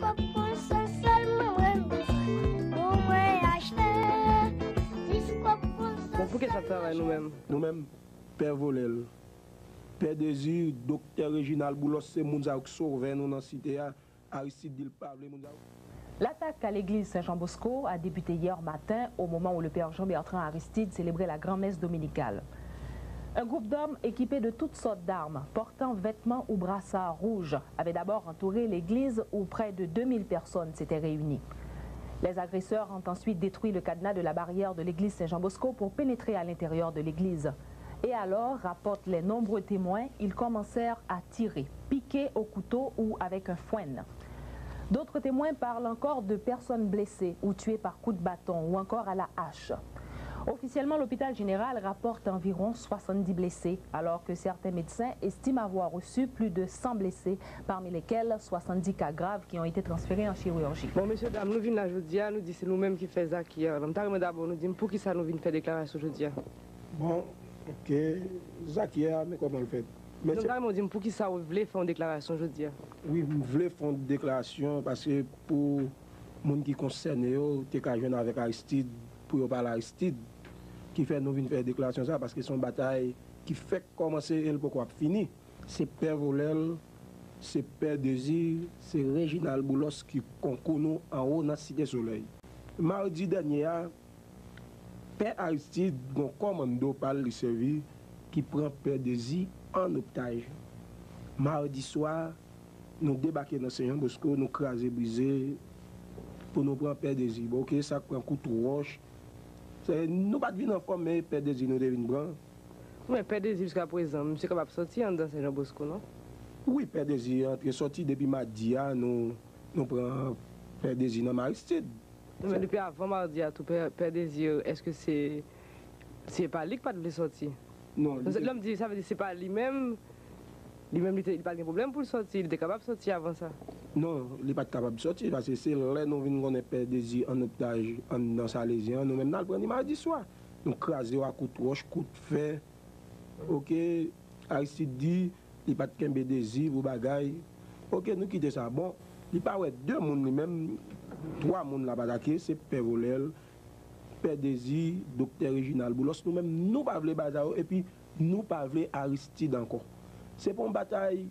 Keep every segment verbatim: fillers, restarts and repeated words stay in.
Kòb konsa sèlman mwen bezwen pou mwen achte. Jis kòb konsa. Bon, pou ki sa travay nou menm? Nou menm, pè volè l, pè Dezi, doktè Reginald Boulos, se moun sa yo k sove nou nan site a. Aristide di l pa vle moun sa yo. L'attaque à l'église Saint-Jean-Bosco a débuté hier matin au moment où le père Jean-Bertrand Aristide célébrait la grand-messe dominicale. Un groupe d'hommes équipés de toutes sortes d'armes, portant vêtements ou brassards rouges, avait d'abord entouré l'église où près de deux mille personnes s'étaient réunies. Les agresseurs ont ensuite détruit le cadenas de la barrière de l'église Saint-Jean-Bosco pour pénétrer à l'intérieur de l'église. Et alors, rapportent les nombreux témoins, ils commencèrent à tirer, piquer au couteau ou avec un fwèn. D'autres témoins parlent encore de personnes blessées ou tuées par coups de bâton ou encore à la hache. Officiellement, l'hôpital général rapporte environ soixante-dix blessés, alors que certains médecins estiment avoir reçu plus de cent blessés, parmi lesquels soixante-dix cas graves qui ont été transférés en chirurgie. Bon, mesye dam, nou vin la jodi a, nou di se nou menm ki fè zak yè a. M ta renmen dabò nou di m poukisa nou vin fè deklarasyon jodi a. Bon, ok. Zak yè a, men kòman l fèt? Men se... Donk, Raymond, di m poukisa w vle fè yon deklarasyon jodi a? Wi, m vle fè yon deklarasyon paske pou moun ki konsène yo te ka jwenn avèk Aristide, pou yo pale Aristide, ki fè nou vin fè deklarasyon sa, paske se yon batay ki fèk kòmanse e l poko ap fini. Se pè volè l, se pè Dezi, se Reginald Boulos ki konkou nou anwo nan Site Solèy. Madi dènye a, Pè Aristide gon kòmando pa l li sèvi ki pran Pè Dezi an optaj. Madi swa, nou debake nan Sen Jan Bosko, nou kraze brize pou nou pran Pè Dezi. Bon, ok, sa k pran kout wòch. Se, nou pa t vin anfòm, men Pè Dezi nou te vin pran. Men Pè Dezi, jiskaprezan, misye kapab sòti anndan Sen Jan Bosko, non? Wi, Pè Dezi antre sòti depi madi a, nou, nou pran Pè Dezi nan men Aristide. Non, men depi avan madi a tou, Pè, Pè Dezi, èske se, se pa li k pa t vle sòti? Non, li te... Lè m di, sa vle di se pa li menm, li menm li te, li pa t gen pwoblèm pou l sòti, li te kapab sòti avan sa. Non, li pa t kapab sòti, paske se lè nou vin konnen Pè Dezi an optaj anndan Salezyen an, nou menm n al pran li madi swa. Nou kraze yo a kout wòch, kout fè. Ok, Aristide di, li pa t kenbe Dezi pou bagay. Ok, nou kite sa. Bon, li pa wè de moun li menm, twa moun l ap atake, se pè volè l, pè Dezi, doktè Reginald Boulos. Nou menm, nou pa vle bagay sa yo, epi nou pa vle Aristide ankò. Se pa yon batay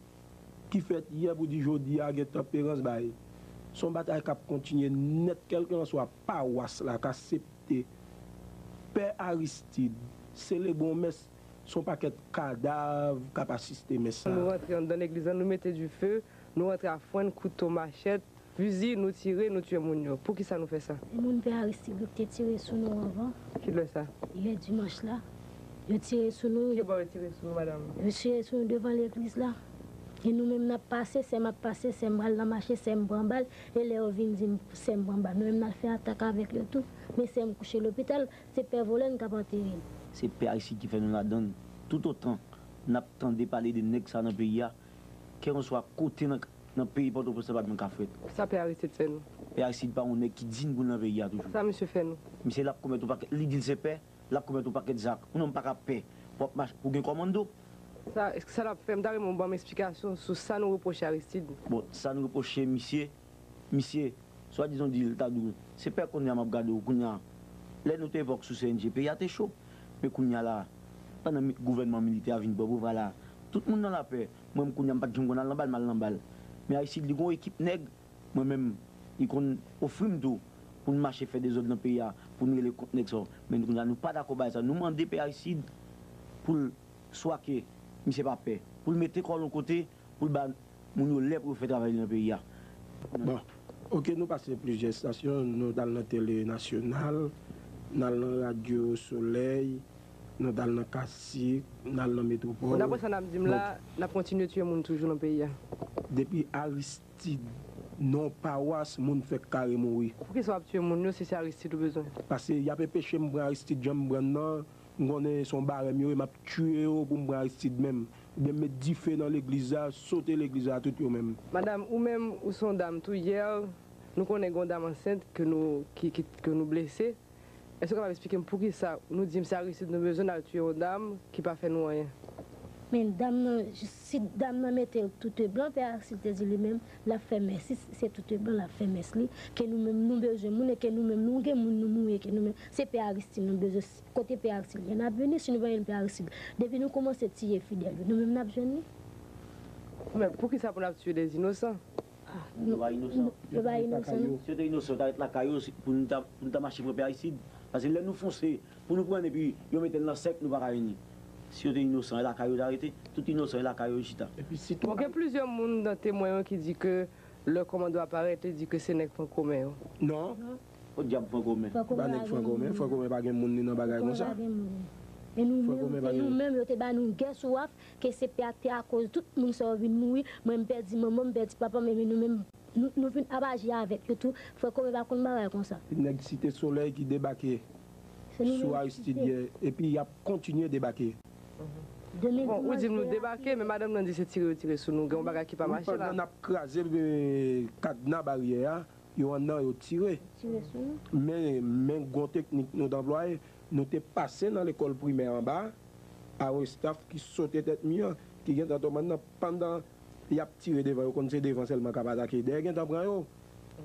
ki fèt yè pou di jodi a gen tanperans bay. Se yon batay k ap kontinye nèt, kèlkelanswa pawas la ka aksepte pè Aristide selebre yon mès, se yon pakèt kadav k ap asiste mès sa. Nou rantre anndan legliz la, nou mete dife, nou rantre a fwèn, kouto, machèt, fizi, nou tire, nou tiye moun yo. Poukisa nou fè sa? Se moun pè Aristide yo ki te tire sou nou anvan. Kilè sa? Yè dimanch la. Yo tire sou nou. Ki bò yo tire sou nou, madanm? Yo tire sou nou devan legliz la. E nou menm n ap pase, sè m ap pase, sè m pral nan mache, sè m pran bal. E lè yo vin di m sè m pran bal, nou menm n al fè atak avèk yo tou. Men sè m kouche lopital, se pè volè n k ap antere l. Se pè Aristide ki fè nou ladann. Toutotan n ap tande pale de nèg sa nan peyi a, kèlkanswa kote nan, nan peyi Pòtoprens la, pa t janm ka fèt. Sa pè Aristide fè nou? Pè Aristide pa yon nèg ki diy pou l nan peyi a toujou. Sa misye fè nou? Misye l ap komèt yon pakèt, li di l se pè, l ap komèt yon pakèt zak. Yon nonm pa ka pè pou ap mache, pou gen kòmando. Sa, sa l ap fè, m ta renmen w ban m esplikasyon sou sa nou repwoche Aristide. Bon, sa nou repwoche misye, misye, swadizan di l ta di w, se pè kounye a m ap gade w kounye a. Lè nou te epòk sou C N G, peyi a te cho. Men kounye a la, pandan mi-, gouvènman militè a vin pran pouvwa la, tout moun nan lapè. Mwen menm kounye a m pa t janm konn al nan bal, m al nan bal. Men Aristide li gon ekip nèg, mwen menm, li konn ofri m tou pou n mache fè dezòd nan peyi a, pou n rele kont nèg sa yo. Men kounye a nou pa dakò bay sa. Nou mande pè Aristide pou l swa ke misye pa pè, pou l mete kò l yon kote, pou l ba moun yo lè pou yo fè travay nan peyi a. Bon, ok, nou pase plizyè estasyon, nou t al nan Tele Nasyonal, n al nan Radyo Solèy, nou t al nan Kasik, n al nan Metwopòl. Bon, daprè sa n ap di m la, n ap kontinye tiye moun toujou nan peyi a. Depi Aristide, nan pawas, moun fèk kare mouri. Poukisa w ap tiye moun yo si se Aristide ou bezwen? Paske y ap enpeche m pran Aristide jan m pran l nan. M konnen se yon barèm yo ye, m ap tiye yo pou m pran Aristide menm. Oubyen m met dife nan legliz la, sote legliz la, tout yo menm. Madanm, ou menm, ou se yon dam tou, yè, nou konnen gen yon dam ansent ke nou, ki, ki, ke nou blese. Èske w kapab eksplike m poukisa nou di m se Aristide nou bezwen, n al tiye yon dam ki pa fè nou anyen? Men dam nan, si dam nan mete l tout blan, Pè Aristide te di li menm, l ap fè mès, si se tout blan, l ap fè mès li, ke nou menm nou bezwen moun, e ke nou menm nou gen moun nou mouri, ke nou menm, se Pè Aristide nou bezwen, kote Pè Aristide ye, n ap vini, si nou pa jwenn Pè Aristide, depi nou kòmanse tiye fidèl yo, nou menm n ap jwenn li. Men poukisa pou n ap tiye de inosan? Nou pa inosan. Nou pa inosan, non. Si yo te inosan, yo ta ret lakay yo pou nou ta, pou nou ta mache pran Pè Aristide. Paske lè nou fonse, pou nou pran l epi yo mete n nan sèk, nou pa ka vini. Si yo te inosan, e lakay yo ta rete. Tout inosan, e lakay yo chita. Epi sitou. Bon, gen plizyè moun nan temwen yo ki di ke lè kòmando a parèt, li di ke se nèg Frank Komen yo. Non. Podyab Frank Komen. Pa nèg Frank Komen. Frank Komen pa gen moun li nan bagay konsa. Frank Komen pa gen moun. E nou menm, se nou menm yo te ba nou gè sou waf, ke se pè a te akoz tout moun sa yo vin mouri, mwen m pèdi manman m, m pèdi papa m, epi nou menm, nou, nou vin ap aji avèk yo tou. Frè Komen pa konn bagay konsa. Nèg Site Solèy ki debake sou Aristide yè, epi y ap kontinye debake. Bon, ou di m nou debake, men madanm nan di se tire yo tire sou nou. Gen yon bagay ki pa mache la. Pandan n ap kraze kadna baryè a, yo anndan yo tire. Men, men gen yon teknik nou t anplwaye. Nou te pase nan lekòl primè anba a, a yon estaf ki sote tèt mi an, ki gentan tonbe anndan pandan y ap tire devan, yo konn se devan sèlman k ap atake. Dèyè gentan pran yo.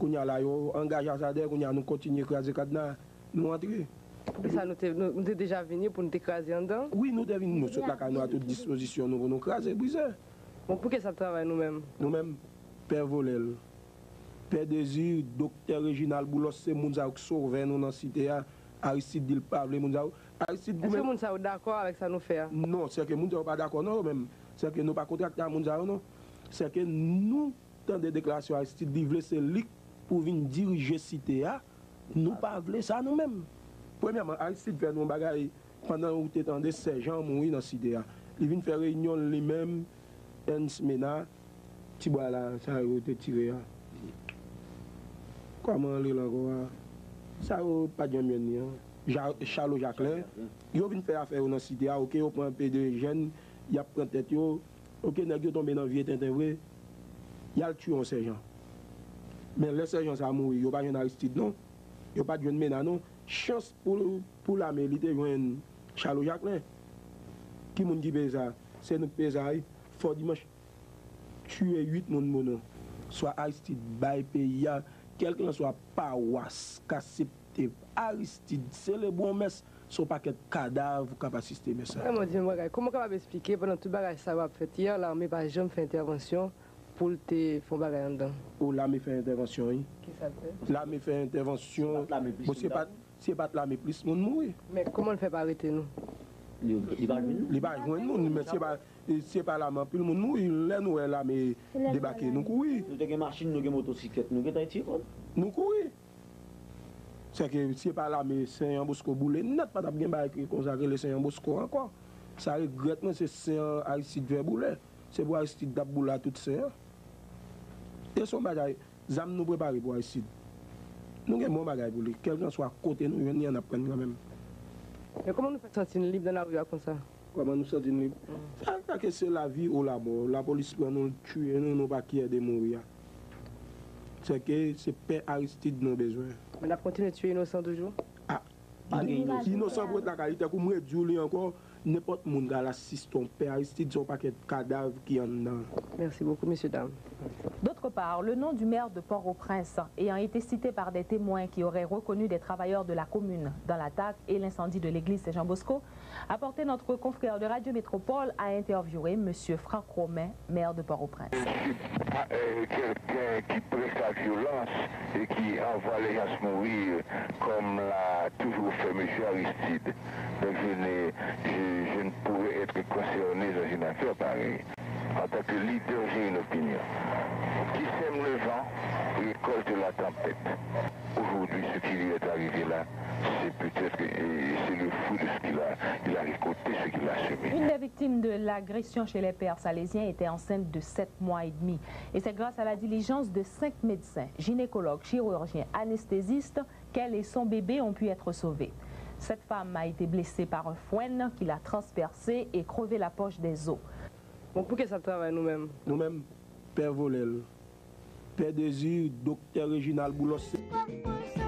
Kounye a la, yo angaje a sa dèyè, kounye a nou kontinye kraze kadna, nou antre. Poukisa nou te, nou, nou te deja vini pou nou te kraze anndan? Wi, nou te vini, nou sot lakay nou a tout dispozisyon nou pou nou kraze, brize. Bon, poukisa n ap travay nou menm? Nou menm, Pè Volèl, Pè Dezi, Doktè Reginald Boulos, se moun sa yo k sovè nou nan site a. Aristide di l pa vle moun sa yo. Aristide goumen. Èske moun sa yo dakò avèk sa nou fè a? Non, sèke moun sa yo pa dakò non yo menm. Sèke nou pa kontrakte a moun sa yo non. Sèke nou tande deklarasyon Aristide, li vle se li k pou vin dirije site a. Nou pa vle sa nou menm. Premyèman, Aristide fè nou yon bagay pandan ou te tande sèjan an mouri nan site a. Li vin fè reyinyon l li menm, Ernst Mena, ti bwa la, sa yo te tire a. Kòman l rele ankò a? Sa yo pa t janm jwenn li an. Ja, Chalo Jaklen. Yo vin fè afè yo nan site a, oke, yo pran enpe de jèn, y ap pran tèt yo. Oke, nèg yo tonbe nan vye tenten vre. Y al tiye yon sèjan. Men lè sèjan sa a mouri, yo pa jwenn Aristide non. Yo pa t jwenn Mena non. Chans pou, pou lame, li te jwenn Chalo Jaklen. Ki moun ki peye sa? Se nou k peye sa wi. Fò Dimanch tiye uit moun pou nou. Swa Aristide bay peyi a, kèlkanswa pawas k aksepte Aristide selebre yon mès, se yon pakèt kadav k ap asiste mès sa. Vrèman, di m yon bagay, kòman w kapab eksplike pandan tout bagay sa yo ap fèt, yè lame pa janm fè entèvansyon pou l te fè yon bagay anndan? O, lame fè entèvansyon wi. Kisa l fè? Lame fè entèvansyon. Bon, se pa t, se pa t lame plis moun mouri. Men kòman l fè pa rete nou? Li pa jwenn nou. Li pa jwenn nou, men se pa, se pa lame anpil moun mouri. Lè nou wè lame debake, nou kouri. Nou te gen machin, nou gen motosiklèt, nou gentan retire kò n. Nou kouri. Sèke se pa lame Sen Jan Bosko boule nèt, pa t ap gen bagay ki konsa k rele Sen Jan Bosko ankò. Sa regrèt mwen, se Sen Jan Aristide fè boule. Se pou Aristide t ap boule a tout Sen Jan. E se yon bagay, zam nou prepare pou Aristide. Nou gen bon bagay pou li. Kèlkanswa kote nou jwenn li an, n ap pran l kanmenm. Men kòman nou fè santi n lib nan lari a konsa? Kòman nou santi n lib? Sa ka ke se lavi ou lamò. Lapolis pran nou, tiye nou, nou pa kyè de mouri a. Sèke se pè Aristide nou bezwen. Men n ap kontinye tiye inosan toujou? A, inosan pou ret lakay li, tankou m redi w li ankò, nenpòt moun k al asiste yon pè Aristide, se yon pakèt kadav ki anndan. Merci beaucoup, messieurs, dames. D'autre part, le nom du maire de Port-au-Prince ayant été cité par des témoins qui auraient reconnu des travailleurs de la commune dans l'attaque et l'incendie de l'église Saint-Jean-Bosco, a porté notre confrère de Radio Métropole à interviewer Monsieur Franck Romain, maire de Port-au-Prince. Je suis pas euh, quelqu'un qui prêche la violence et qui envoie les gens mourir comme l'a toujours fait Monsieur Aristide. Donc je ne, je, je ne pourrais être concerné dans une affaire pareille. En tant que leader, j'ai une opinion. Qui sème le vent récolte la tempête. Aujourd'hui, ce qui lui est arrivé là, c'est peut-être et c'est le fruit de ce qu'il a, il a récolté ce qu'il a semé. Une des victimes de l'agression chez les pères salésiens était enceinte de sept mois et demi. Et c'est grâce à la diligence de cinq médecins, gynécologues, chirurgiens, anesthésistes, qu'elle et son bébé ont pu être sauvés. Cette femme a été blessée par un fwèn qui l'a transpercée et crevé la poche des os. Bon, poukisa n ap travay nou menm? Nou menm, Pè Volèl, Pè Dezi, Doktè Reginald Boulos, se.